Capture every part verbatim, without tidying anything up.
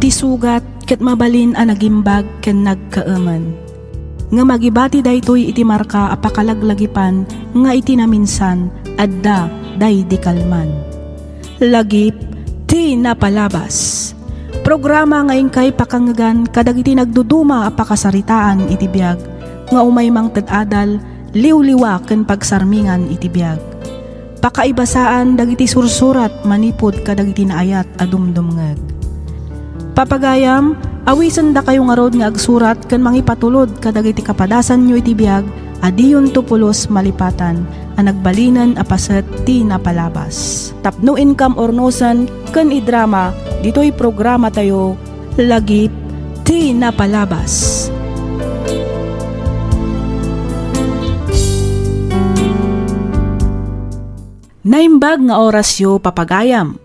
Ti sugat ket mabalin a nagimbag ken nagkaemen. Ngem agibati daytoy iti marka a pakalaglagipan nga iti naminsan, adda daydi kalman. Lagip ti napalabas. Programa nga inkay pakangngegan kadagiti nagduduma a pakasaritaan iti biag nga umay mangted adal, liwliwa ken pagsarmingan iti biag. Pakaibasaan dagiti sursurat manipud kadagiti naayat a dumdumngeg. Papagayam, awisendakayo ngarud nga agsurat ken mangipatulod kadagiti kapadasanyo iti biag a diyonto pulos malipatan a nagbalinen a paset ti napalabas. Tapno inkam urnosen ken idrama ditoy programatayo, Lagip ti Napalabas. Naimbag nga orasyo, papagayam.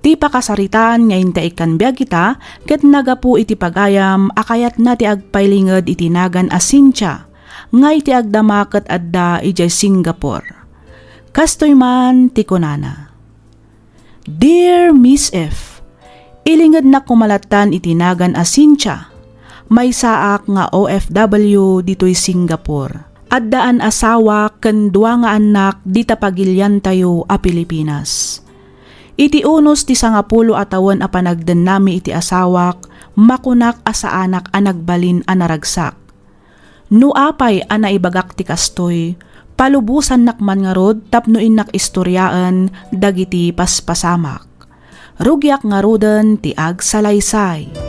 Ti pakasaritaan nga intaikkan biag ita ket nagapu iti pagayam a kayatna ti agpailinged iti nagan a Cynthia, nga iti agdama ket adda idiay Singapore. Kastoy man ti kunana, "Dear Miss F, ilingednak koma lattan iti nagan a Cynthia. Maysaak nga O F W ditoy Singapore. Addaan asawa ken dua nga annak dita pagiliantayo a Pilipinas. Iti unos ti sangapulo a tawen a panagdennami iti asawak, makunak a saanak a nagbalin a naragsak. No apay a naibagak ti kastoy, palubosannak man ngarud tapno innak istoriaen dagiti paspasamak. Rugiak ngaruden ti agsalaysay."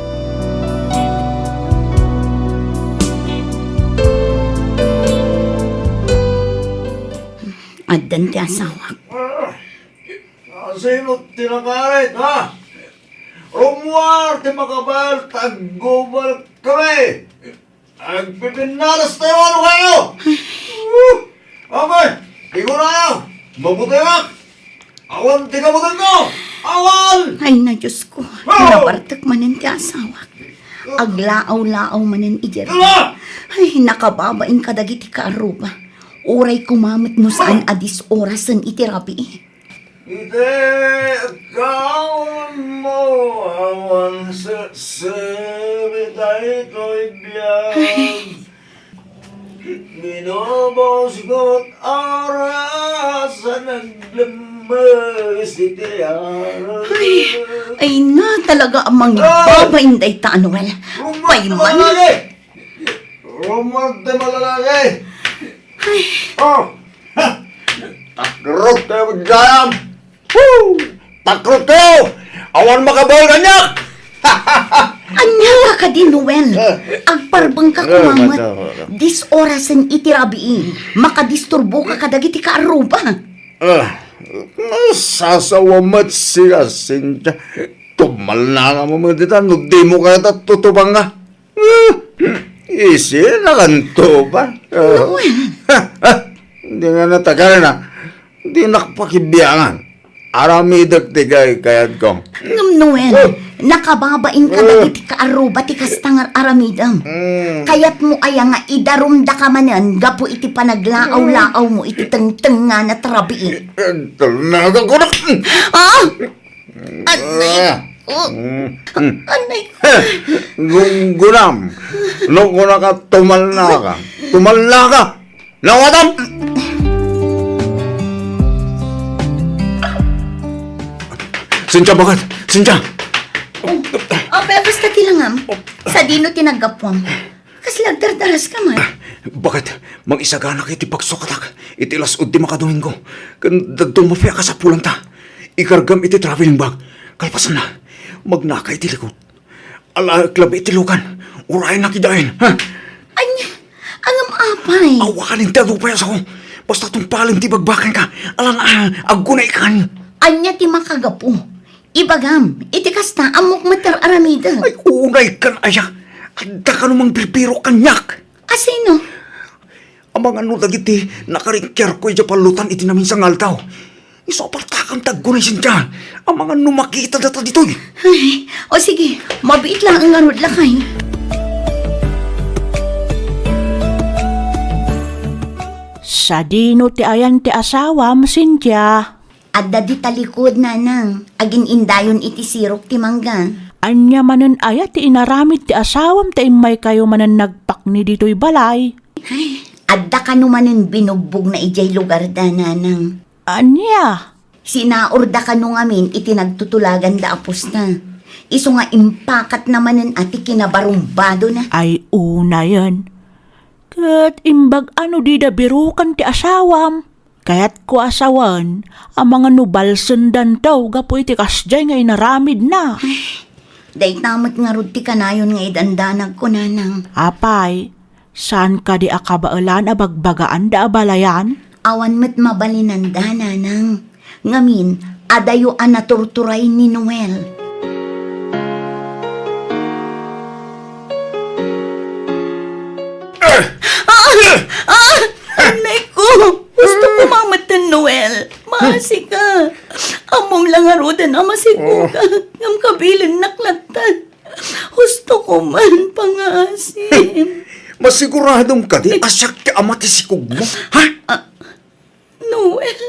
Addan ti asawak. Sino ti nakarit, ha? Rummuar ti makabal, taggubal kami. Agpipinnalas tayo, ano kayo? Amay, ikaw na kayo. Mabutiak. Awan ti kabutan ko. Awan! Ay na, Diyos ko. Oh! Nabartek manen ti asawak. Aglaaw-laaw manen idi. Ala! Ay, nakababain kadagiti kaarruba. Uray kumamet no saan a disorasen iti rabii. Iti kaon mo, awan sirsibi daytoy biag. Binubusgot oras a naglemmes iti aras. Ay, ay na talaga a mangibabain dayta, Noel. Payman. Rumor ti malalaki. Ay. Oh. Ha! Takrot kayo, gayam! Woo! Takrot kayo! Awan makabal kaniak! Ania ka kadi, Noel? Eh. Agparbeng ka kumamet. Disorasen iti rabii. Makadisturbo ka kadagiti kaarruba. Ah, sasawa met sika, Cynthia. Tumalna ka mo dita, no di mo kaya ta tutubang ka. Isina kanto ba? Noel. Di nga natagal na. Di nakpakibiangan. Aramidek ti kayat ko. Ngem Noel, nakababain ka dagiti kaarruba ti kasta nga aramidem. Kayat mo aya nga idarumda ka manen gapu iti panaglaaw-laaw mo iti tengtengngana ti rabii. Talaga ko na. Ah! Anay ko. Mm, mm. Anay ko. Gunggunam. No, kunaka, tumalna ka. Tumalna ka. Nawatam! Cynthia, baket! Cynthia! Oh, oh, pero basta ti langam. Sadino ti naggapuam? Kasla agdardaras ka man. Ah, baket, mangisaganak iti pagsukatak iti las-ud ti makadomingo, ken dadduma pay a kasapulanta. Ikargam iti traveling bag. Kalpasanna, magnaka iti likod. Alaek labi iti lukan. Uraynak idiayen, ha? Ania? Ngem apay? Awanen ti adu pay a sao. Basta tungpalen ti bagbakanka. Alan, ah, aggunaykan. Ania ti makagapu? Ibagam, iti kasta, ammok met ti ar-aramidek. Ay, unaykan aya. Adda kano mangbirbiro kaniak. Asino? Amangan no dagiti nakarikkiarko idiay pallutan iti naminsan nga aldaw. Isu a partakam ti aggunay, Cynthia. Amangan no makita data ditoy. Ay, o sige, mabiit laeng ngarud, lakay. Sadino ti ayan ti asawam, Cynthia? Adda di talikod, nanang, agin-indayon iti sirok ti mangga. Ania manen aya ti inaramid ti asawam ta immaykayo manen nagpakni ditoy balay? Ay, adda kano manen binugbogna idiay lugarda, nanang. Ania? Sinaurda kano ngamin iti nagtutulaganda a pusta. Isu nga impakatna manen a ti kinabarumbadona. Ay, unayen. Ket imbag-a no dida biruken ti asawam. Kayatko a sawen, amangan no balsendanto gapu iti kasdiay nga inaramidna. Dayta met ngarud ti kanayon nga idandanagko, nanang. Apay, saan kadi a kabaelan a bagbagaanda a balayan? Awan met mabalinanda, nanang. Ngamin, adayo a naturturay ni Noel. Ah! Ah! Anay ko! Gusto ko mametten, Noel. Maasi ka. Ammom la ngaruden a masigo ka. Ngem kabilennak latta. Gusto ko man, pangaasim. Masiguradom kadi a siak ti ama ti sikogmo, ha? Ah, Noel.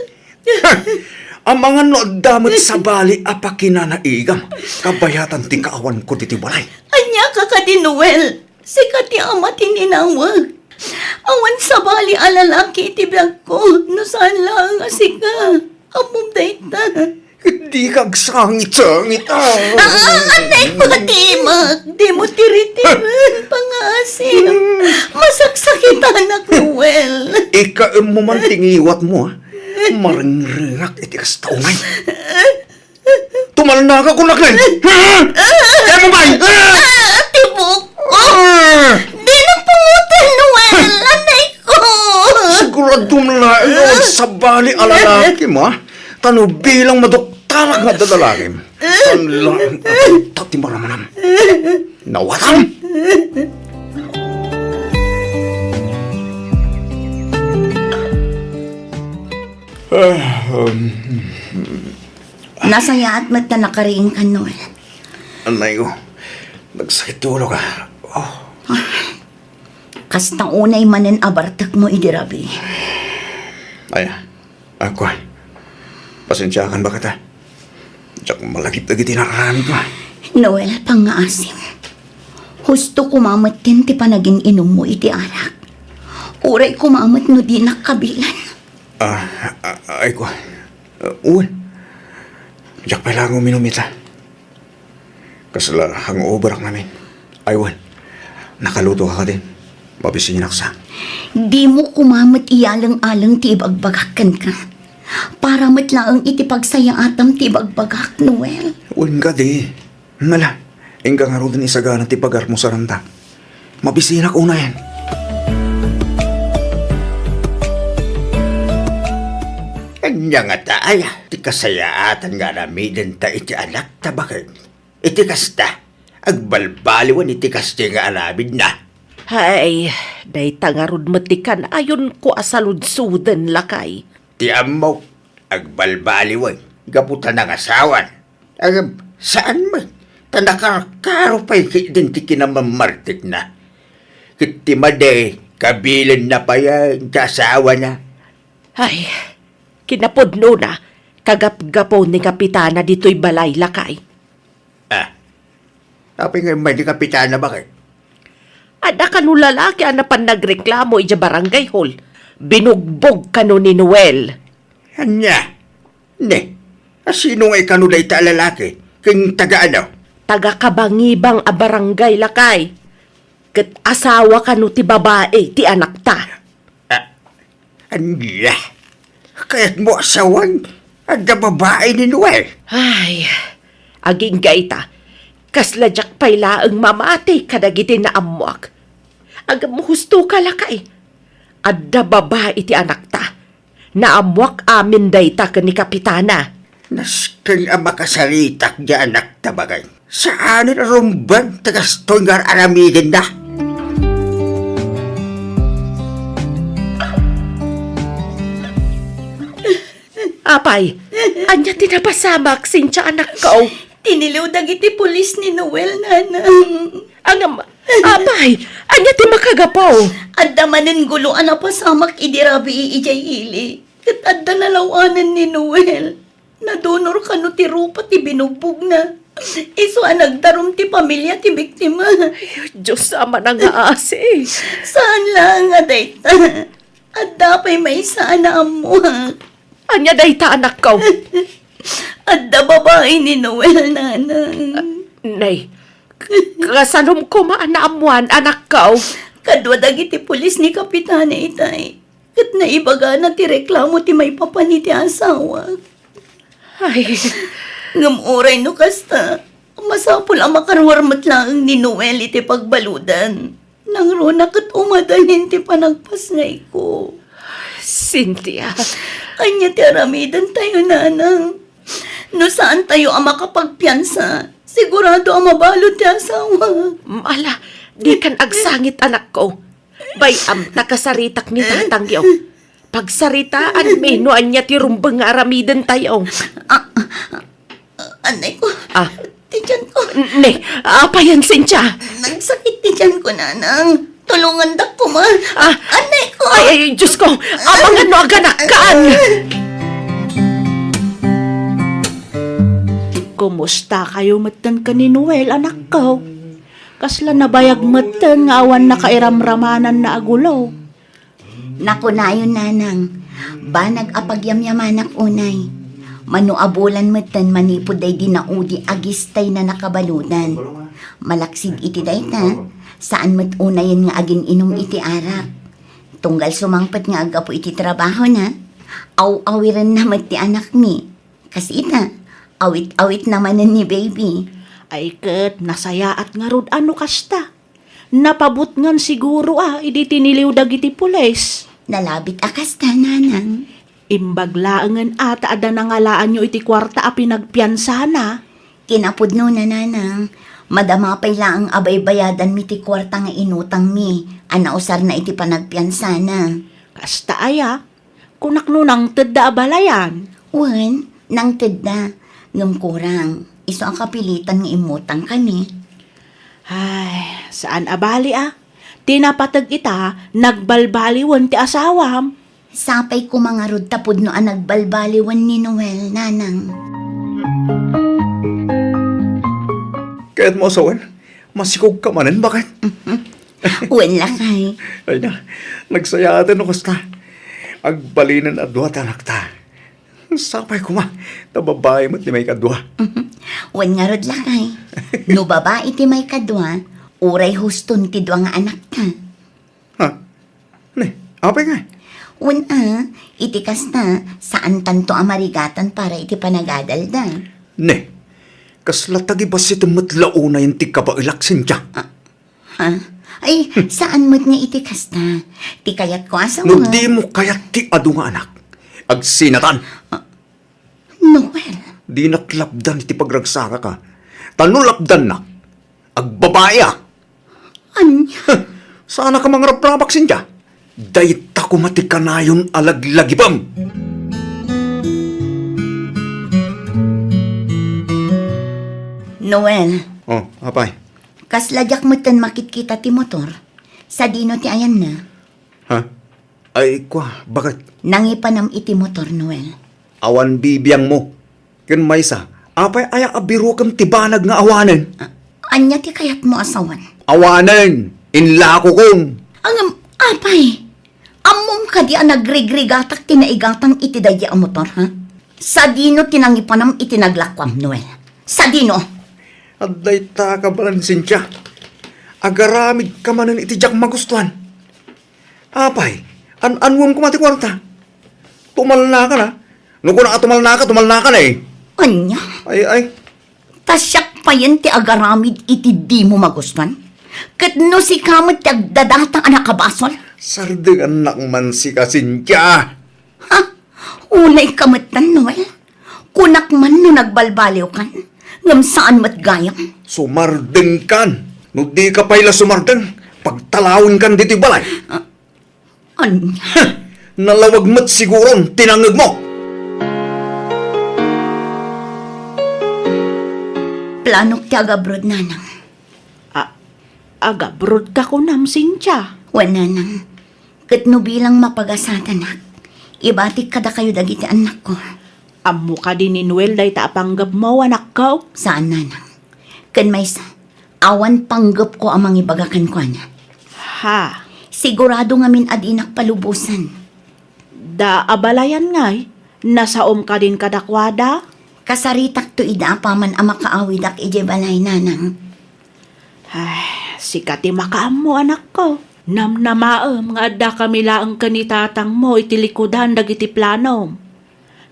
Amangan no adda met sabali a pakinanaigam, kabayatan ti kaawanko ditoy balay. Ania ka kadi, Noel? Sika ti ama ti ninawag. Awan sabali a lalaki iti biagko no saan laeng a sika. Ammom dayta. Dika agsangit-sangit, ah. Ah, anay ko, timek. Dimo tiriteren, pangaasim. Masaksakitanak, Noel. Ikaemmo man ti ngiwatmo, ah. Marengrengak iti kasta unay. Tumalnaka kunak nen. Hmm? Kaya mo ba? Ah, tibok ko. Ah. Di na pungutan, Noel. Anay ko. Siguradom laeng nga awan sabali a lalakim, ha? Ta no bilang maduktarak nga adda lalakim, saan laeng a dayta ti maramanam. Nawatam! Ah, um, Nasayaat met ta nakariingkan, Noel. Anay ko, nagsakit ti ulok, ah. Oh. Kasta unay manen a bartekmo idi rabii. Ay, ako, pasensiakan baket, ah. Diak malagip dagiti naaramidko. Noel, pangngaasim. Husto koma metten ti panagin-inummo iti arak. Uray koma met no dinak kabilan. Ah, ah, ay ko. Ah, wen. Diak pay laeng uminum ita. Kasla hangover-ak ngamin. Ay, wen. Nakaluto ka kadin. Mabisinak sa. Dimo koma met iyaleng-aleng ti ibagbagak kenka. Para met laeng iti pagsayaatam ti ibagbagak, Noel. Wen kadi. Nala, inka ngaruden isagana ti pagarmo saranta. Mabisinak unayen. Ania ngata aya ti kasayaatan nga aramidenta iti anakta baket? Iti kasta, agbalbaliwen iti kasdiay nga aramidna. Hay, dayta ngarud met ti kanayonko a saludsoden, lakay. Ti ammok, agbalbaliwen gapu ta nangasawan. Ngem saan met, ta nakarkaro pay ketdin ti kinamammartekna. Ket ti madi, kabilenna pay ti asawana. Ay, kinapudnona, kagapgapu ni Kapitana ditoy balay, lakay. Ah, apay nga immay ni Kapitana, baket? Adda kano lalaki a napan nagreklamo idiay barangay hall. Binugbog kano ni Noel. Ania? Ne, a sino ngay kano dayta a lalaki? Ken taga ano? Taga Kabangibang a barangay, lakay. Ket asawa kano ti babai ti anakta. Ah, ania? Kayatmo a sawen, adda babai ni Noel? Ay, agingga ita, kasla diak pay laeng mamati kadagiti naammoak. Ngem husto ka, lakay. Adda babai ti anakta. Naammoak amin dayta ken ni Kapitana. Nasken a makasaritak diay anakta, baket. Saanen a rumbeng ti kastoy nga ar-aramidenna. Apay, ania ti napasamak, Cynthia, anakko? Tiniliw dagiti pulis ni Noel, nanang. Ngem, apay, ania ti makagapu? Adda manen gulo a napasamak idi rabii idiay ili. Ket adda nalaw-anen ni Noel. Nadunor kano ti rupa ti binugbogna. Isu a nagdarum ti pamilia ti biktima. Dios, Ama nga asi. Saan laeng a dayta. Adda pay maysa a naammuak. Ania dayta, anakko? Adda babai ni Noel, nanang. Nay, k-, kasalom koma a naammuan, anakko. Kadua dagiti pulis ni Kapitana itay. Ket naibagana ti reklamo ti maipapan iti asawak. Ay. Ngem uray no kasta, masapul a makaruar met laeng ni Noel iti pagbaludan. Nangruna ket umadanin ti panagpasngayko. Cynthia. Ania ti aramidentayo, nanang? No saantayo a makapagpiansa, sigurado a mabalud ti asawa. Ala, dikan agsangit, anakko. Bay-am ta kasaritak ni tatangyo. Pagsaritaanmi no ania ti rumbeng nga aramidentayo. Ah, ah, anay ko. Ah. Ti tiyan ko. N-, ne, apayan, Cynthia? Nagsakit ti tiyan ko, nanang. Tulongandak koma. Ah. Anay ko. Ay, ay, Diyos ko. Amangan no aganakkan. Kumusta kayo metten ken ni Noel, anakko? Kasla nabayag metten nga awan nakairamramananna a gulo. Nakunayon, nanang, banag a pagyamyamanak unay. Mano a bulan metten manipud daydi naudi a gistay na nakabaludan. Malaksid iti dayta, saan met unayen nga agin-inum iti arak. Tunggal sumangpet nga aggapu iti trabahona, aw-awirenna met ti anakmi. Kas ita, awit-awitna manen ni baby. Ay ket, nasayaat ngarud a no kasta. Napabutngan siguro a idi tiniliw dagiti pulis. Nalabit a kasta, nanang. Imbag laengen a ta adda nangalaanyo iti kuarta a pinagpiansana. Kinapudnona, nanang, madama pay laeng a baybayadanmi ti kuarta nga inutangmi a nausarna iti panagpiansana. Kasta aya? Kunak no nangtedda a balayan. Wen, nangtedda. Ngem kurang, isu a kapilitan nga immutang kami. Ay, saan a bali a. Ti napateg ita, nagbalbaliwen ti asawam. Sapay koma ngarud ta pudno a nagbalbaliwen ni Noel, nanang. Kayatmo a sawen? Masikog ka manen, baket? Wen, lakay. Ay na, nagsayaaten no kasta. Agbalinen a dua ti anakta. Sapay koma, ta babai met ti maikadua. Wen ngarud, lakay. No babai ti maikadua, uray huston ti dua nga anakta. Ha? Ne, apay ngay? Wen a, iti kasta, saantanto a marigatan para iti panagadalda. Ne, kasla tagibasiten met la unayen ti kabaelak, Cynthia. Ah, ha? Ay, saan met nga iti kasta. Ti kayatko a sawen. No dimo kayat ti adu nga anak, agsinatan. Ah, Noel. Dinak lapdan iti pagragsakak a. Ta no lapdannak, agbabai a. Ania? Huh, saanak a mangrabrabak, Cynthia. Dayta koma ti kanayon a laglagipem. Noel. Oh, apay? Kasla diak metten makitkita ti motor. Sadino ti ayanna? Ha? Ay, kua, baket? Nangipanam iti motor, Noel. Awan bibiangmo. Ken maysa, apay aya a birokem ti banag nga awanen? A-, ania ti kayatmo a sawen? Awanen! Inlakokon! Ngem, apay, ammom kadi a nagrigrigatak ti naigatang iti daydi a motor, ha? Sadino ti nangipanam iti naglakuam, Noel? Sadino? Adda ita ka balan, Cynthia. Agaramid ka manen iti diak magustuan. Apay, an-anuem koma ti kuarta? Tumalnakan a. No kuna a tumalnaka, tumalnakan a. Ania? Ay, ay. Ta siak payen ti agaramid iti dimo magustuan? Ket no sika met ti agdadata a nakabasol? Sardengannak man sika, Cynthia. Ha? Unay ka metten, Noel? Kunak man no nagbalbaliwkan, ngem saan met gayam. Sumardengkan. No dika pay la sumardeng, pagtalawenkan ditoy balay. Ah, ania? Huh! Nalawag met siguron ti nangngegmo. Planok ti agabroad, nanang. A-, agabroad ka kunam, Cynthia? Wen, nanang. Ket no bilang mapagasatanak, ibatik kadakayo dagiti annakko. Ammo kadi ni Noel dayta a panggepmo, anakko? Saan, nanang. Ken maysa, awan panggepko a mangibaga kenkuana. Ha? Sigurado ngamin a dinak palubosan. Da abalayan ngay, nasaom kadin kadakuada? Kasaritakto ida apaman a makaawidak idiay balay, nanang. Ay, sika ti makaammo, anakko. Namnamaem nga adda kami laeng ken ni tatangmo iti likudan dagiti planom.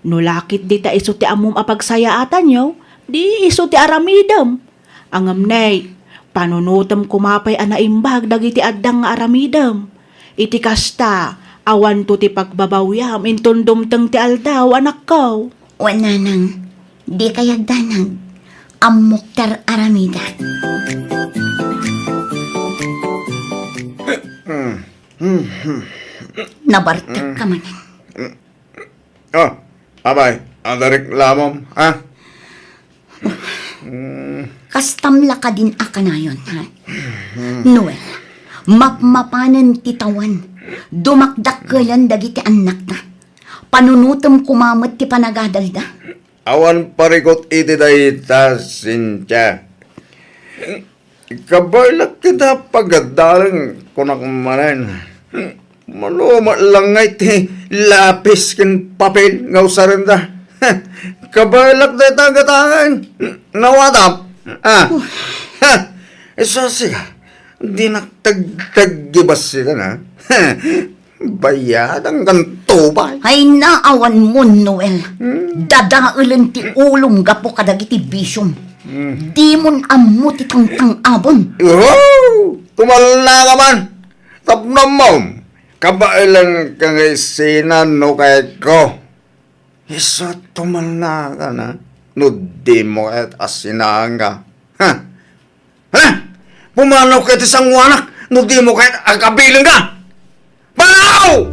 No lakit dita isu ti ammom a pagsayaatanyo, di isu ti aramidem. Ngem nay, panunotem koma pay a naimbag dagiti adda nga aramidem. Iti kasta, awanto ti pagbabawiam inton dumteng ti aldaw, anakko. Wen, nanang, dika agdanag. Ammok ti ar-aramidak. Nabartek ka manen. Oh, apay, adda reklamom, ha? Kastam la kadin a kanayon, ha? Noel, mapmapanen ti tawen, dumakdakkelen dagiti annakta. Panunotem koma met ti panagadalda. Awan parikut iti dayta, Cynthia. Kabaelak ket a pagadalan, kunak manen. Mano met la ngay ti lapis ken papel nga usarenda. Kabaelak dayta a gatangen. Nawatam. Ah. Ha. Isu sika. Dinak tagtaggi bassitan, ha. Bayadang kan tubay. Ay, naawan mo, Noel. Hmm. Dadaelen ti ulom gapu kadagiti bisiom. Hmm. Dimon ammo ti tangtang-abon. Oh! Tumalna ka man. Tapno ammom, kabaelan ka nga isina no kayatko. Isu tumalna ka na no dimo kayat a sinaanka. Ha? Ha? Pumanaw ka iti sangoanak no dimo kayat a kabilenka. Panaw!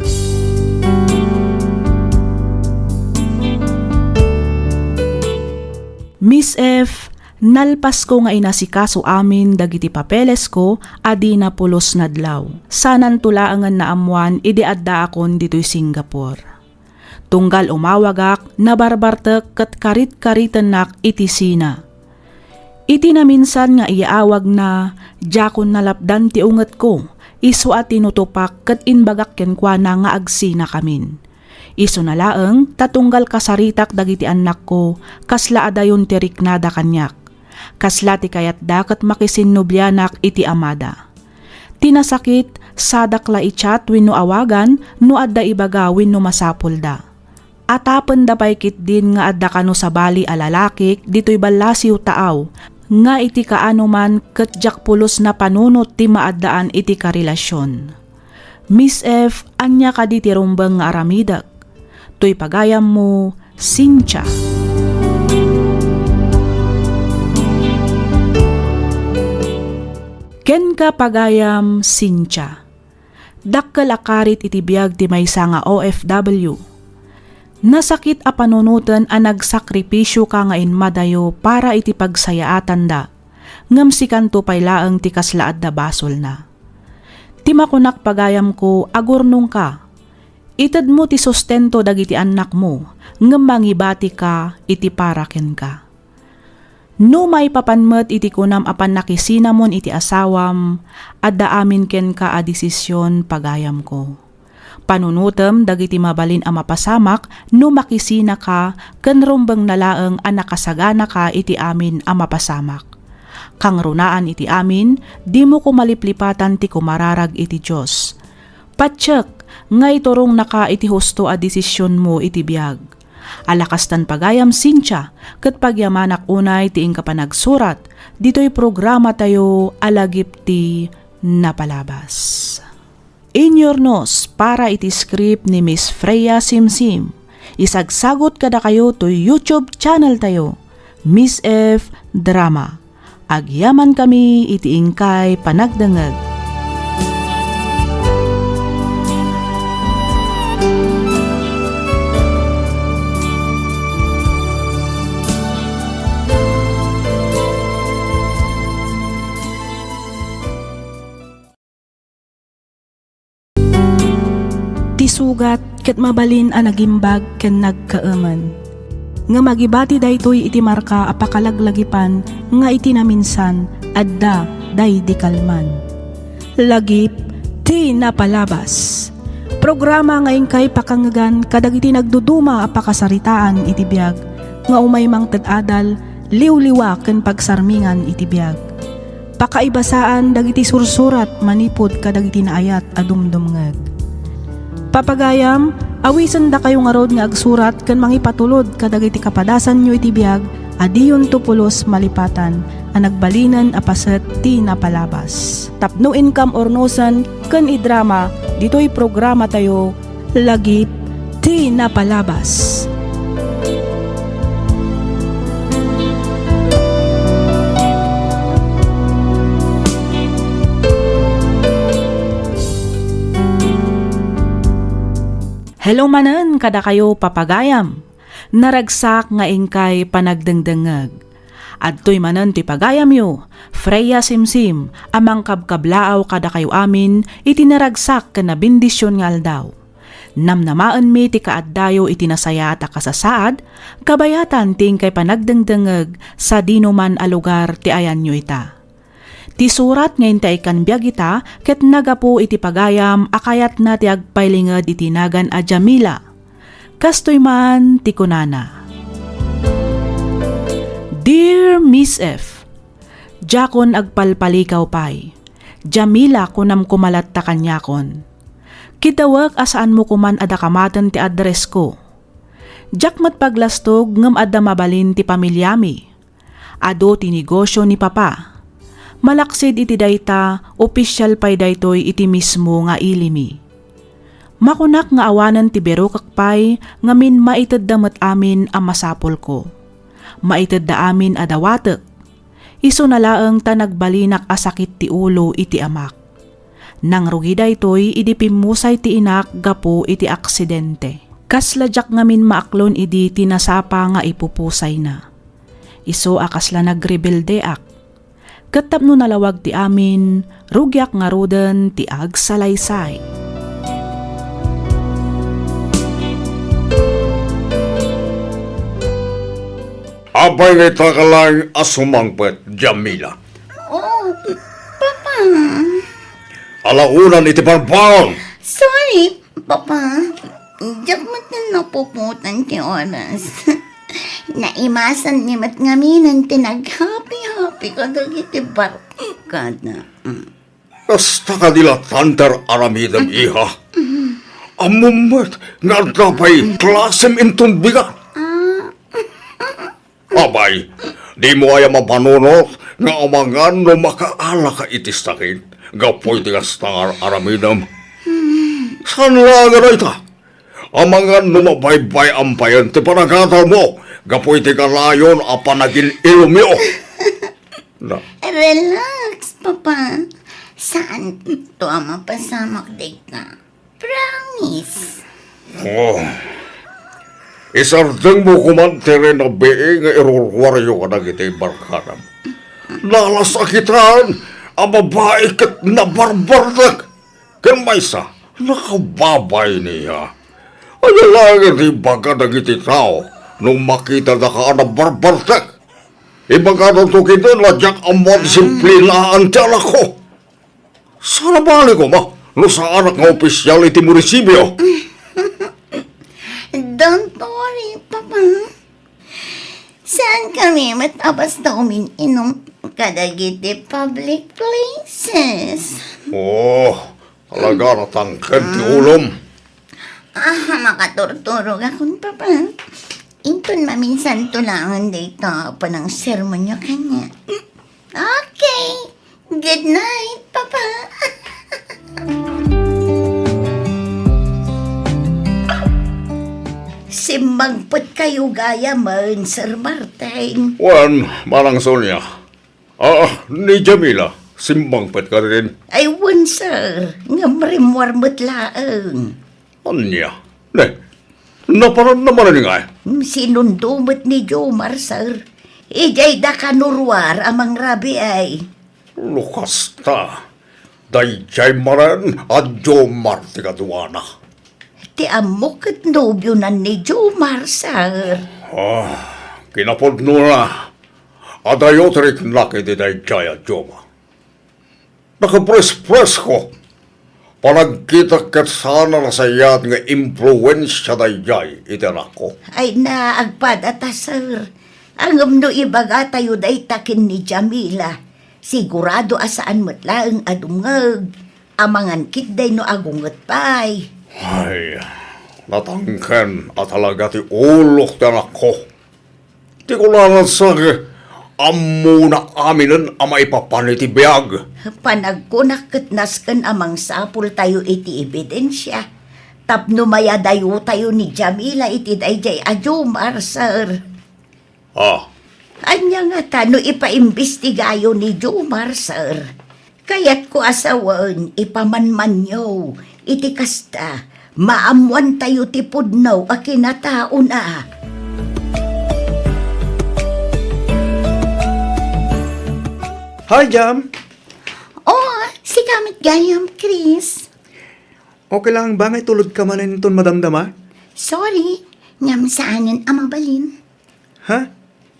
Miss F, nalpasko nga inasikaso amin dagiti papelesko a dina pulos nadlaw. Sananto laengen naammoan idi addaakon ditoy Singapore. Tunggal umawagak, nabarbartek ket karit-karitennak iti sina. Iti naminsan nga iyaawagna, diakon nalapdan ti ungetko, isu a tinutopak ket imbagak kenkuana nga agsinakamin. Isuna laeng ta tunggal kasaritak dagiti annakko, kasla adayon ti riknada kaniak. Kasla ti kayatda ket makisinnobianak iti amada. Ti nasakit, sadak la i-chat wenno awagan no adda ibaga wenno masapulda. Atapenda pay ketdin nga adda kano sabali a lalakik ditoy ballasiw taaw nga iti kaanoman ket diak pulos napanunot ti maaddaan iti karelasion. Miss F, ania kadi ti rumbeng nga aramidek? Toy pagayammo, Cynthia. Kenka, pagayam Cynthia. Dakkel a karit iti biag ti maysa nga O F W. Nasakit a panunoten a nagsakripisio ka nga immadayo para iti pagsayaatanda, ngem sikanto pay laeng ti kasla adda basolna. Ti makunak, pagayamko, agurnongka. Itedmo ti sustento dagiti annakmo, ngem mangibatika iti para kenka. No maipapan met iti kunam a pannakisinamon iti asawam, adda amin kenka a desision, pagayamko. Panunotem dagiti mabalin a mapasamak no makisinaka ken rumbengna laeng a nakasaganaka iti amin a mapasamak. Kangrunaan iti amin, dimo koma liplipatan ti kumararag iti Dios. Patiek nga iturongnaka iti husto a desisionmo iti biag. Ala kastan, pagayam Cynthia, ket pagyamanak unay ti inka panagsurat ditoy programatayo a Lagip ti Napalabas. Inyurnos para iti script ni Miss Freya Simsim. Isagsagot kadakayo toy YouTube channel tayo, Miss F Drama. Agyamankami iti inkay panagdengngeg. Ti sugat ket mabalin a nagimbag ken nagkaemen. Ngem agibati daytoy iti marka a pakalaglagipan nga iti naminsan, adda daydi kalman. Lagip ti napalabas. Programa nga inkay pakangngegan kadagiti nagduduma a pakasaritaan iti biag nga umay mangted adal, liwliwa ken pagsarmingan iti biag. Pakaibasaan dagiti sursurat manipud kadagiti naayat a dumdumngeg. Papagayam, awisendakayo ngarud nga agsurat ken mangipatulod kadagiti kapadasanyo iti biag a diyonto pulos malipatan a nagbalinen a paset ti napalabas. Tapno inkam urnosen ken idrama ditoy programatayo, Lagip ti Napalabas. Hello manen kadakayo, papagayam. Naragsak nga inkay panagdengdengngeg. Adtoy manen ti pagayamyo, Freya Simsim, a mangkabkablaaw kadakayo amin iti naragsak ken nabendision nga aldaw. Namnamaenmi ti kaaddayo iti nasayaat a kasasaad, kabayatan ti inkay panagdengdengngeg sadinoman a lugar ti ayanyo ita. Ti surat nga intay ikkan biag ita ket nagapu iti pagayam a kayatna ti agpailinged iti nagan a Jamila. Kastoy man ti kunana, Dear Miss F, diakon agpalpalikaw pay. Jamila kunam koma latta kaniakon. Kiddawek a saanmo koman a dakamaten ti addressko. Diak met paglastog ngem adda mabalin ti pamiliami. Adu ti negosio ni Papa. Malaksid iti dayta, opisial pay daytoy iti mismo nga ilimi. Makunak nga awanen ti birokek pay ngamin maitedda met amin a masapulko. Maitedda amin a dawatek. Isuna laeng ta nagbalinak a sakit ti ulo iti amak. Nangrugi daytoy idi pimmusay ti inak gapu iti aksidente. Kasla diak ngamin maaklon idi ti nasapa nga ipupusayna. Isu a kasla nagrebeldeak. Ket tapno nalawag ti amin, rugiak ngaruden ti agsalaysay. Apay nga ita ka laeng a sumangpet, Jamila? Oh, Papa. Alaonan iti barbaraon! Sorry, Papa. Diak met napuputan ti oras. Naimasanmi met ngaminen ti naghapi-hapi kadagiti barkada. Mm. Kasta kadi la tanter aramidem, iha. Ammom met nga adda pay klasem inton bigat. Ah. Apay, dimo aya mapanunot nga amangan no makaalaka iti sakit gapu iti kasta nga ar-aramidem? Saan laeng a dayta? Amangan no mabaybay-am payen ti panagadalmo gapu iti kanayon a panagin-ilomyo. Na. Relax, Papa. Saanto a mapasamak dayta. Promise. Oh. Isardengmo koman ti rinabii nga iruruaryo kadagiti barkadam. Nalasakitan a babai ket nabarbartek. Ken maysa, nakababay niya. Ania laeng ti ibaga dagiti tao no makitada ka a nabarbartek? Ibagada to ketdi a diak ammo a disiplinaan ti anakko. Saan a bali koma no saanak nga opisial iti munisipio? Don't worry, Papa. Saankami met a basta umin-inom kadagiti public places. Oh, talaga natangked ti ulom. Ah, makaturturogakon, Papa. Inton maminsanto laeng dayta panangsermonyo kaniak. Okay. Good night, Papa. Simmangpetkayo gayamen, Sir Martin. Wen, Manang Sonia. Ah, ni Jamila, simmangpet kadin? Ay, wen, sir. Ngem rimmuar met laeng. Ania? Ne, naparan na manen ngay? Sinundo met ni Jomar, sir. Idiay dakanuruar a mangrabiay. No kasta, daydiay manen a Jomar ti kaduana. Ti ammok ket nobionan ni Jomar, sir. Ah, kinapudnona, adayo ti riknak iti daydiay a Jomar. Nakaprespresko. Panagkitak ket saan a nasayaat nga impluensia daydiay iti anakko. Ay na, agpadata, sir. Ngem no ibagatayo dayta ken ni Jamila, sigurado a saan met laeng a dumngeg. Amangan ketdi no agunget pay. Ay, natangken a talaga ti ulo ti anakko. Ti kunana, sir, ammona aminen a maipapan iti biag. Panagkunak ket nasken a mangsapultayo iti ebidensia tapno mayadayotayo ni Jamila iti daydiay a Jomar, sir. Ah. Ania ngata no ipaimbestigayo ni Jomar, sir? Kayatko a sawen, ipamanmanyo. Iti kasta, maammoantayo ti pudno a kinataona. Hi, Jam. Oh, sika met gayam, Chris. Okay lang ba nga itulodka manen inton madamdama? Sorry, ngem saanen a mabalin. Ha?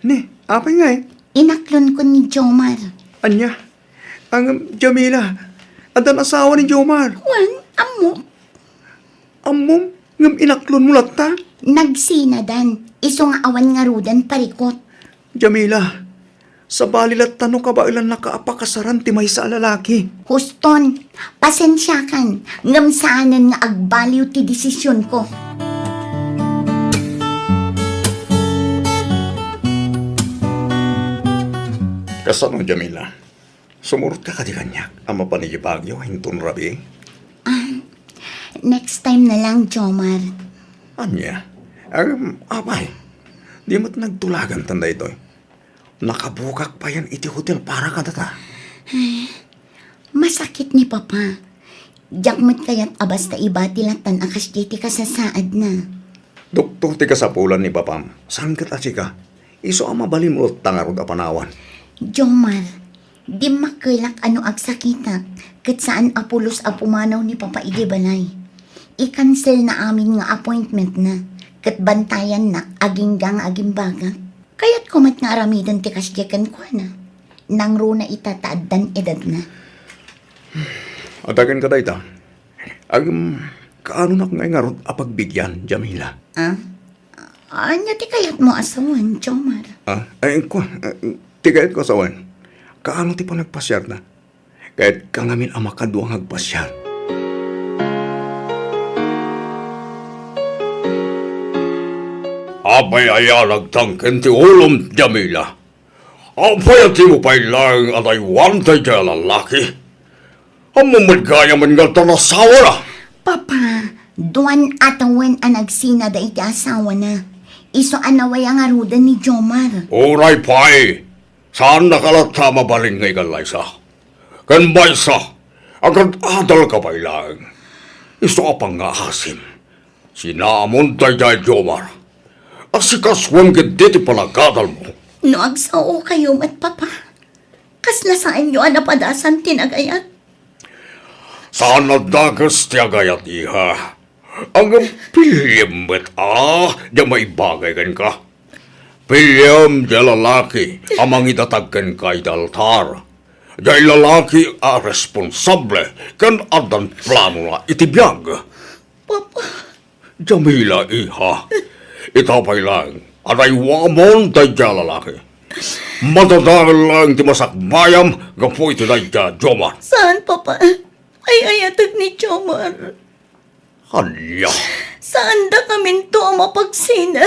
Ni, apay ngay? Inaklonko ni Jomar. Ania? Ang Jamila, addan asawa ni Jomar. Wen, ammok. Ammom? Ngem inaklonmo latta? Nagsinadan. Isu nga awan ngaruden parikot. Jamila, sabali latta no kabaelannaka a pakasaran ti maysa a lalaki. Huston, pasensiakan, ngem saanen nga agbaliw ti desisionko. Kasano, Jamila? Sumurotka kadi kaniak a mapan idiay Baguio inton rabii? Ah, next time na lang, Jomar. Ania? Em, apay, di met nagtulagantan daytoy. Nakabukak payen iti hotel para kadata. Ay, masakit ni Papa. Diak met kayat a basta ibati lattan a kasdiay ti kasasaadna. Doktor ti kasapulan ni Papam, saan ket a sika. Isu a mabalinmo latta ngarud a panawan. Jomar, dimmakkelak a no agsakitak, ket saan a pulos a pumanaw ni Papa idiay balay. I-cancel na amin nga appointment na, ket bantayannak agingga nga agimbagak. Kayatko met nga aramiden ti kasdiay kenkuana. Nangruna ita ta addan edadna. Adagen ka dayta. Agem, kaanonak nga ingarud a pagbigian, Jamila? Ah? Ania ti kayatmo a sawen, Jomar? Ah, ay, kua, ah, ti kayatko a sawen. Kaano ti panagpasiarna? Kayatka ngamin a makadua nga agpasiar. Apay aya nagtangken ti ulom, Jamila? Apay a dimo pay laeng adaywan daydiay a lalaki? Ammom met gayam nga addan asawana? Papa, duan a tawen a nagsinada iti asawana. Isu a nawaya ngaruden ni Jomar. Uray pay, saannaka latta a mabalin nga igallaysa. Ken maysa, agad-adalka pay laeng. Isu a pangngaasim. Sinamon daydiay Jomar. Asikasuem ketdi ti panagadalmo. No agsaokayo met, Papa, kasla saanyo a napadasan ti nagayat? Saan a dakes ti agayat, iha. Ngem piliem met a diay maibagay kenka. Piliem diay lalaki a mangidatag kenka iti altar. Diay lalaki a responsable ken addan planona iti biag. Papa. Jamila, iha. Ita pay laeng, adaywamon daydiay a lalaki. Madadael laeng ti masakbayam gapu iti daydiay a Jomar. Saan, Papa? Ay-ayatek ni Jomar. Ania? Saandakaminto a mapagsina.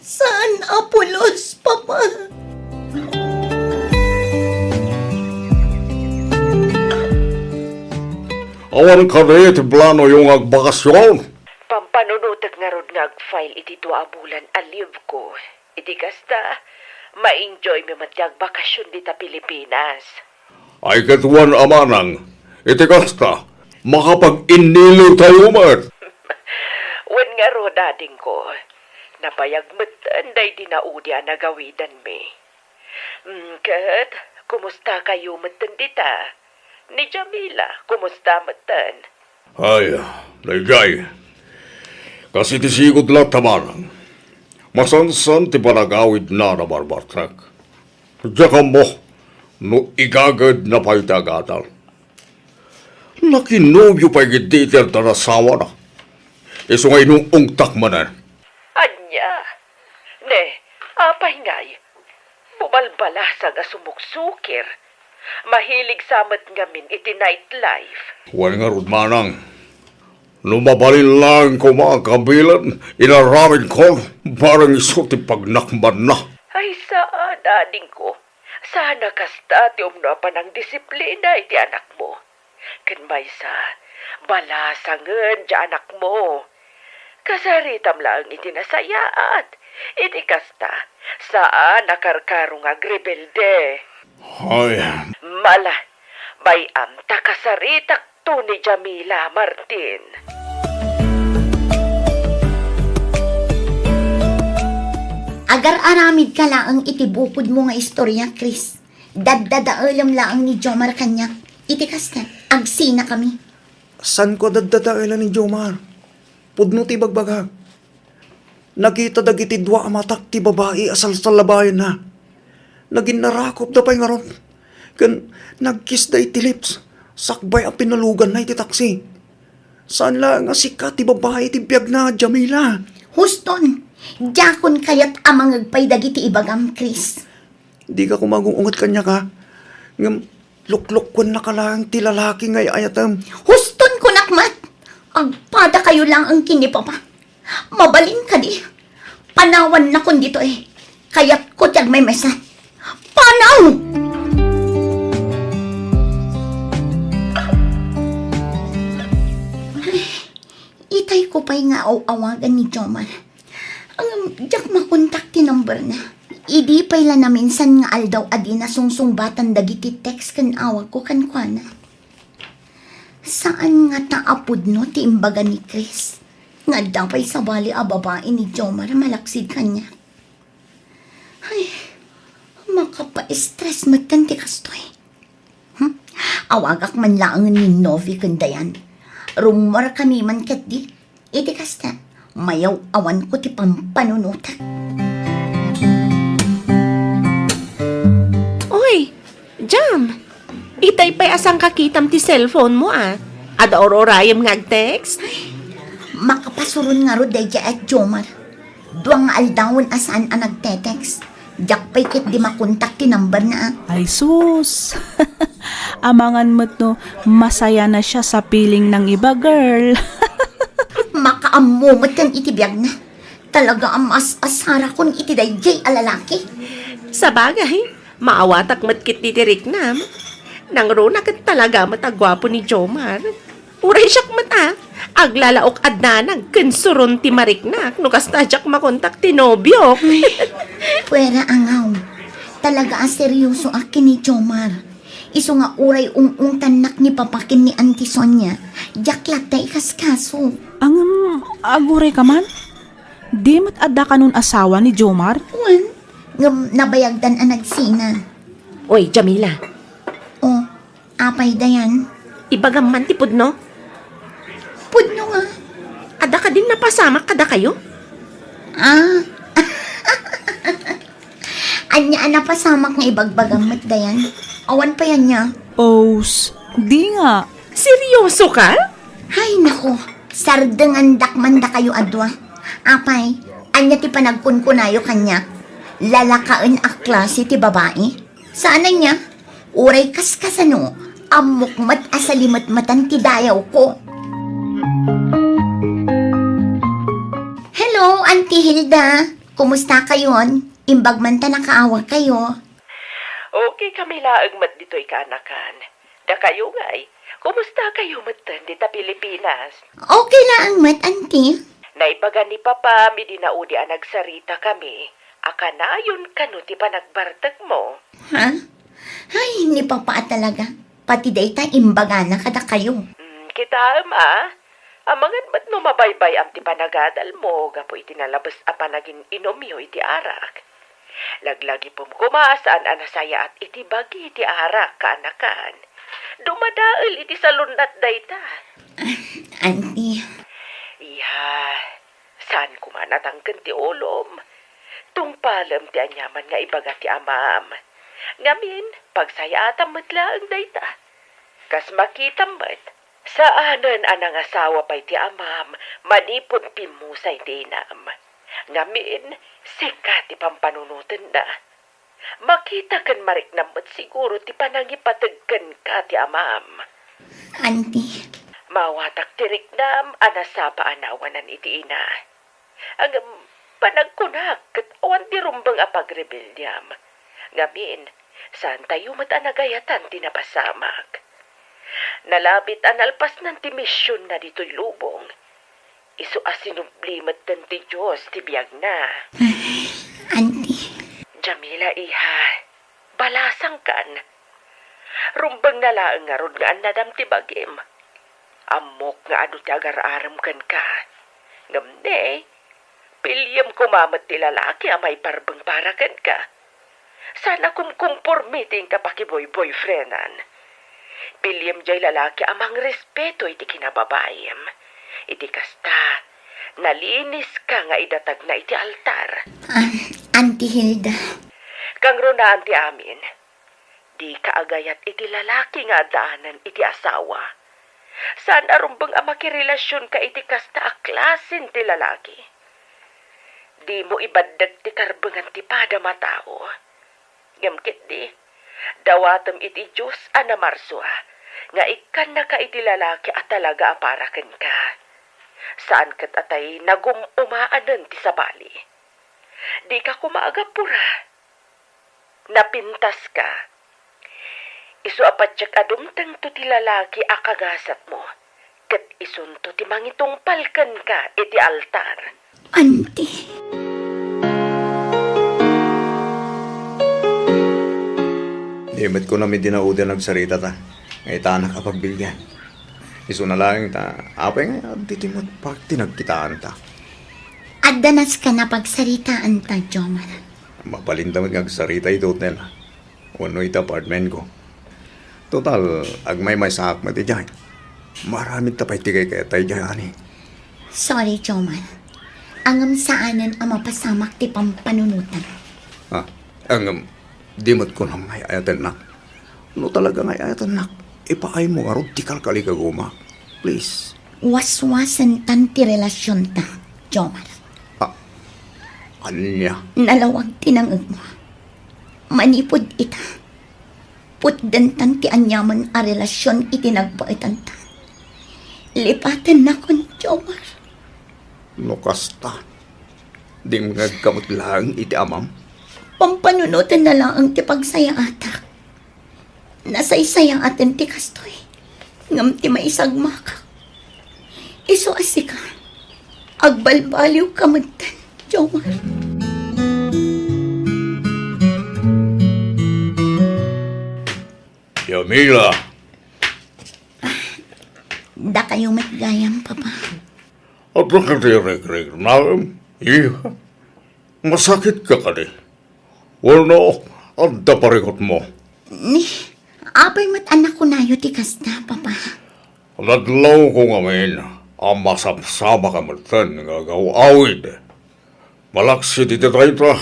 Saan a pulos, Papa. Awan kadi ti planoyo nga agbakasyon? Pampanunotek ngarud nga ag-file iti dua a bulan a leave ko. Iti kasta, ma-enjoymi met ti agbakasyon dita Pilipinas. Ay, ket wen a manang, iti kasta, makapag-innilewtayo met. Wen ngarud, adingko, nabayag metten daydi naudi a nagawidanmi. Mm, ket, kumustakayo metten dita? Ni Jamila, kumusta metten? Ay, daydiay. Kas iti sigud latta, manang. Masansan ti panagawidna a nabarbartek. Diak ammo no igagedna pay ti agadal. Nakinobio pay ketdi iti adda ni asawana. Isu nga inung-ungtak manen. Ania? Ne, apay ngay? Bubalbalasang a sumuksukir. Mahilig sa met ngamin iti nightlife. Wen ngarud manang, no mabalin laeng koma a kabilen inaramidko, bareng isu ti pagnakmanna. Ay, saan, adingko. Saan a kasta ti umno a panangdisiplina iti anakmo. Ken maysa, balasangen ti anakmo. Kasaritam laeng iti nasayaat. Iti kasta, saan a karkaro nga agrebelde. Ay. Mala, bay-am ta kasaritakto ni Jamila, Martin. Agar-aramidka laeng iti bukodmo nga istoria, Chris. Daddadaelem laeng ni Jomar kaniak. Iti kasta, agsinakami. Saanko a daddadaelan ni Jomar. Pudno ti ibagbagak. Nakita dagiti dua a matak ti babai a salsallabayanna. Naginnarakopda pay ngarud. Ken nagkissda iti lips. Sakbay a pinaluganna iti taksi. Saan laeng a sika ti babai iti biagna, Jamila. Huston, diakon kayat a mangngeg pay dagiti ibagam, Chris. Dika koma agung-unget kaniak, a. Ngem luklukkuennaka laeng ti lalaki nga ay-ayatem. Huston, kunak met! Agpadakayo laeng ken ni Papa. Mabalin kadi? Panawannakon ditoy. Kayatko ti agmaymaysa. Panaw! Ay, itayko pay nga aw-awagan ni Jomar. Ngem diak makontak ti number na. Idi pay la naminsan nga aldaw a dina sungsungbatan dagiti text ken awagko kenkuana. Saan ngata a pudno ti imbaga ni Chris nga adda pay sabali a babai ni Jomar a malaksid kaniak. Ay, makapa-stress metten ti kastoy. Hmm? Awagak man laeng ni Novi ken Dayan. Rummuarkami man ketdi. Iti kasta, mayaw-awanko ti pampanunotak. Oy, Jam! Itay pay a sangkakitam ti cellphone mo, a. Adda ur-urayem nga agtext? Makapasuron ngarud daydiay a Jomar. Dua nga aldawen a saan a nagtetext. Diak pay ketdi makontak ti number na, a. Ay sus! Amangan met no masaya na siya sa piling ng iba, girl. Makaammo met ken iti biagna. Talaga a mas-asarakon iti daydiay a lalaki. Sabagay, maawatak met ketdi ti riknam. Nangruna ket talaga met a guapo ni Jomar. Uray siak met a, aglalaok a danag ken suron ti mariknak no kasta diak makontak ti nobiok. Ay, puera angaw. Talaga a seryosoak ken ni Jomar. Isu nga uray ung-ungtannak ni Papa ken ni Auntie Sonia, diak latta ikaskaso. Ngem, aguray ka man? Di met adda kanon asawa ni Jomar? Wen, ngem nabayagdan a nagsina. Oy, Jamila. Oh, apay, Dayan? Ibagam man ti pudno? Pudno nga. Adda kadin napasamak kadakayo? Ah. Ania a napasamak nga ibagbagam met, Dayan? Awan pay ania? Os, di nga. Seryoso ka? Hay, nako, sardengandak man dakayo a dua. Apay, ania ti panagkunkunayo kaniak? Lalakaen a klase ti babai? Saan ania? Uray kaskasano, ammok met a salimetmetan ti dayawko. Hello, Auntie Hilda. Kumusta kayon? Imbag man ta nakaawag kayo. Okay kami laeng met ditoy kaanakan. Dakayo ngay, kumusta kayo metten dita Pilipinas? Okay laeng met, Auntie. Naibaga ni Papa mi dinaudi a nagsarita kami a kanayon kano ti panagbartekmo. Ha? Ay, ni Papa a talaga. Pati dayta imbagana kadakayo. Mm, kitaem a. Amangan met no mabaybay-am ti panagadalmo gapu iti nalabes a panagin-inumyo iti arak. Laglagipem koma a saan a nasayaat iti bagi ti arak, kaanakan. Dumadael iti salunat dayta. Ah, Auntie. Iya, saan koma natangken ti ulom. Tungpalem ti aniaman nga ibaga ti amam. Ngamin, pagsayaatam met laeng dayta. Kas makitam met, saanen a nangasawa pay ti amam manipud pimmusay ti inam. Ngamin, sika ti pampanunotenna. Makita ken mariknam met siguro ti panangipateg kenka ti amam. Auntie. Maawatak ti riknam a nasapa a nawanan iti ina. Ngem panagkunak ket awan ti rumbeng a pagrebeldiam. Ngamin, saantayo met a nagayatan ti napasamak. Nalabit a nalpasnan ti misionna ditoy lubong. Isu a sinubli metten ti Dios ti biagna. Auntie. Jamila, iha, balasangkan. Rumbengna laeng ngarud nga annadam ti bagim. Ammok nga adu ti agar-arem kenka. Ngem ne, piliem koma met ti lalaki a maiparbeng para kenka. Saan a kumkumpormi ti inka pakiboy-boyfriendan. Piliem jay lalaki a mangrespeto iti kinababaim. Iti kasta, naliniska nga idatagna iti altar. Ah, Auntie Hilda. Kangrunaan ti amin. Dika agayat iti lalaki nga addaanen iti asawa. Saan a rumbeng a makirelasionka iti kasta a klasen ti lalaki. Dimo ibaddek ti karbengan ti padam a tao. Ngem ketdi, dawatem iti Dios a namarsua nga ikkannaka iti lalaki a talaga a para kenka. Saan ket a tay nagum-umaanen ti sabali. Dika koma agapura. Napintaska. Isu a patiek a dumtengto ti lalaki a kagasatmo, ket isunto ti mangitungpal kenka iti altar. Auntie. Di met kunam idi naudian agsaritata, nga itanak a pagbilgan. Isuna laeng ta, apay nga ditoy met park ti nagkitaanta? Adda nasken a pagsaritaanta, Jomar. Mabalinda met nga agsarita iti hotel wenno iti apartmentko. Total, agmaymaysaak met idiay. Maaramidta pay ti kaykayatna idiay, ani. Sorry, Jomar. Ngem saanen a mapasamak ti pampanunotam. Ah, ngem, di met kunam nga ay-ayatennak. No talaga nga ay-ayatennak, ipaaymo ngarud ti kalkalikagumak. Please. Waswasentan ti relasionta, Jomar. Ah, ania? Nalawag ti nangegmo. Manipud ita, putdentan ti aniaman a relasion iti nagbaetanta. Lipatennakon, Jomar. No kasta, dimngegka met laeng iti amam? Pampanunotenna laeng ti pagsayaatak. Nasaysayaaten ti kastoy, ngem ti maisagmakak, isu a sika, agbalbaliwka metten, Jomar. Jamila! Dakayo met gayam, Papa. Adda kadi rikriknaem, iha? Masakitka kadi? Wenno, adda parikutmo? Ni, apay met a nakunayo ti kasta, Papa? Nadlawko ngamin a masapsapaka metten nga agaw-awid. Malaksid iti dayta,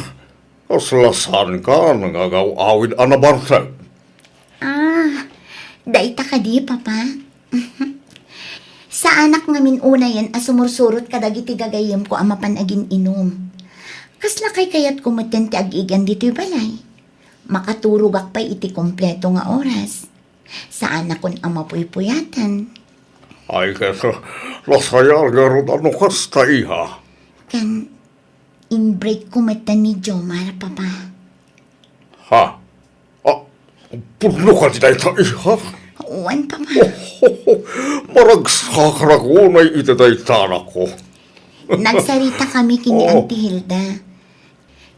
kasla saankan nga agaw-awid a nabartek. Ah, dayta kadi, Papa? Saanak ngamin unayen a sumursurot kadagiti gagayyemko a mapan agin-inum. Kasla kaykayatko metten ti agigan ditoy balay. Makaturogak pay iti kompleto nga oras. Saanakon a mapuypuyatan. Ay, ket, nasayaat ngarud a no kasta, iha. Ken, in-break ko metten ni Jomar, Papa. Ha? Ah, pudno kadi dayta, iha? Wen, Papa. Maragsakan unay iti dayta, anakko. Nagsarita kami ken ni Oo. Auntie Hilda.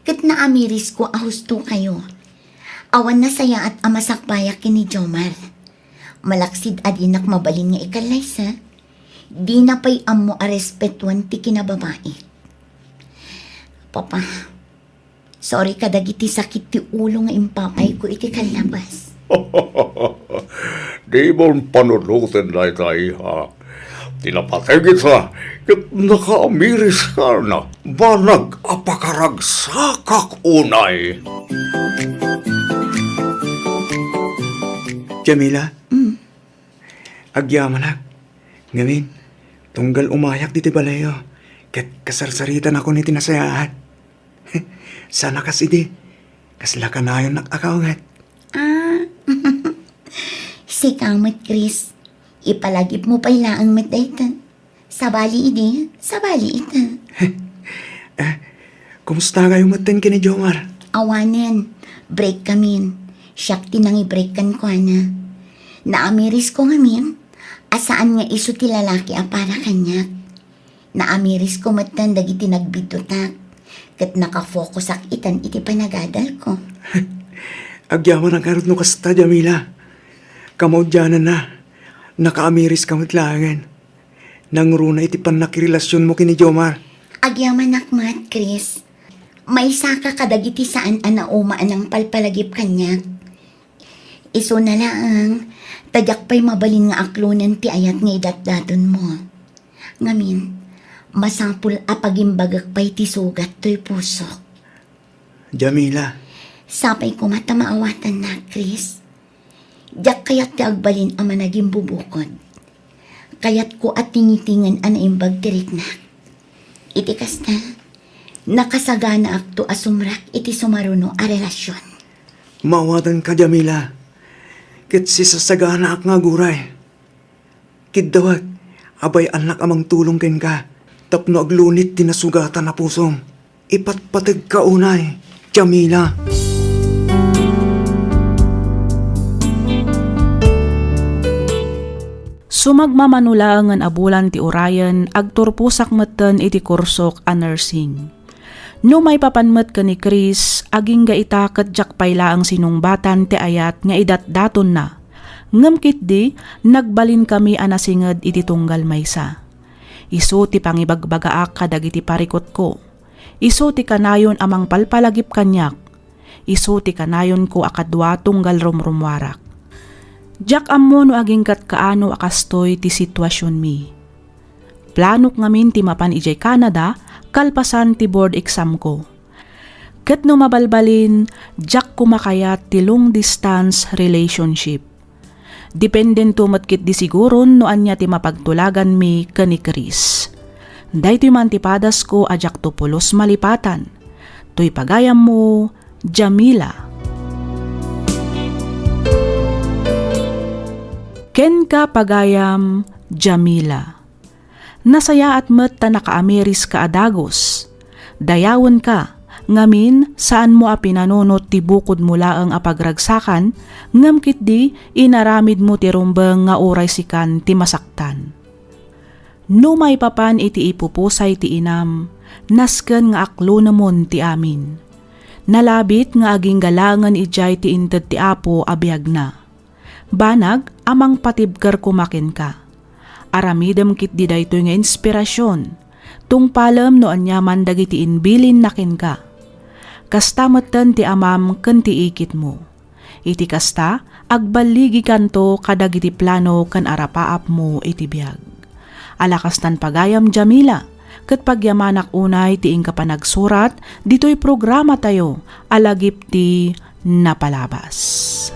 Ket naamirisko a husto kayo. Awan nasayaat a masakbayak ken ni Jomar. Malaksid a dinak mabalin nga ikallaysa, dina pay ammo a respetuan ti kinababai. Papa, sorry kadagiti sakit ti ulo nga impapayko iti kallabas. Dimon panunoten dayta, iha. Ti napateg ita, Ket nakaamiris kana, banag a pakaragsakak unay. Jamila, Mm. agyamanak. Ngamin, tunggal umayak diti balayo, ket kasarsaritannakon iti nasayaat. Saan a kas idi, kasla kanayonnak a kaunget. Ah, sika met, Chris. Ipalagipmo pay laeng met dayta. Sabali idi, sabali ita. Eh, kumusta kayo metten ken ni Jomar? Awanen, break kamin. Siak ti nangi-break kenkuana. Naamirisko ngamin a saan nga isu ti lalaki a para kaniak. Naamirisko metten dagiti nagbiddiotak, ket nakafokusak itan iti panagadalko. Agyamanak ngarud no kasta, Jamila. Kamaudiananna, nakaamiriska met laengen. Nangruna iti pannakirelasionmo ken ni Jomar. Agyamanak met, Chris. Maysaka kadagiti saan a nauma a nangpalpalagip kaniak. Isuna laeng, ta diak pay mabalin nga aklonen ti ayat nga idatdatonmo. Ngamin, masapul a pagimbagek pay ti sugat toy pusok. Jamila. Sapay koma ta maawatannak, Chris. Diak kayat ti agbalin a managimbubukod. Kayatko a tingitingen a naimbag ti riknak. Iti kasta, nakasaganaakto a sumrak iti sumaruno a relasion. Maawatanka, Jamila. Ket sisasaganaak nga aguray. Kiddawek, abay-annak a mangtulong kenka tapno aglunit ti nasugatan a pusom. Ipatpategka unay, Jamila. Sumagmamano laengen a bulan ti urayen, agturposak metten iti kursok a nursing. No maipapan met ken ni Chris, agingga ita ket diak pay laeng sinungbatan ti ayat nga idatdatonna. Ngem ketdi, nagbalinkami a nasinged iti tunggal maysa. Isu ti pangibagbagaak kadagiti parikutko. Isu ti kanayon a mangpalpalagip kaniak. Isu ti kanayonko a kadua tunggal rumrumuarak. Diak ammo no agingga't kaano a kastoy ti situasionmi. Planok ngamin ti mapan idiay Canada kalpasan ti board examko. Ket no mabalbalin, diak koma kayat ti long distance relationship. Dependento met ketdi siguron no ania ti mapagtulaganmi ken ni Chris. Daytoy man ti padasko a diakto pulos malipatan. Toy pagayammo, Jamila. Kenka pagayam, Jamila. Nasayaat met ta nakaamiriska a dagus. Dayawenka, ngamin, saanmo a pinanunot ti bukodmo laeng a pagragsakan, ngem ketdi inaramidmo ti rumbeng nga uray sikan ti masaktan. No maipapan iti ipupusay ti inam, nasken nga aklonemon ti amin. Nalabit nga agingga laengen idiay ti inted ti Apo a biagna. Banag a mangpatibker koma kenka. Aramidem ketdi daytoy nga inspirasion. Tungpalem no aniaman dagiti imbilinna kenka. Kasta metten ti amam ken ti ikitmo. Iti kasta, agballigikanto kadagiti plano ken arapaapmo iti biag. Ala kastan pagayam, Jamila, ket pagyamanak unay ti inka panagsurat ditoy programatayo a lagip ti napalabas.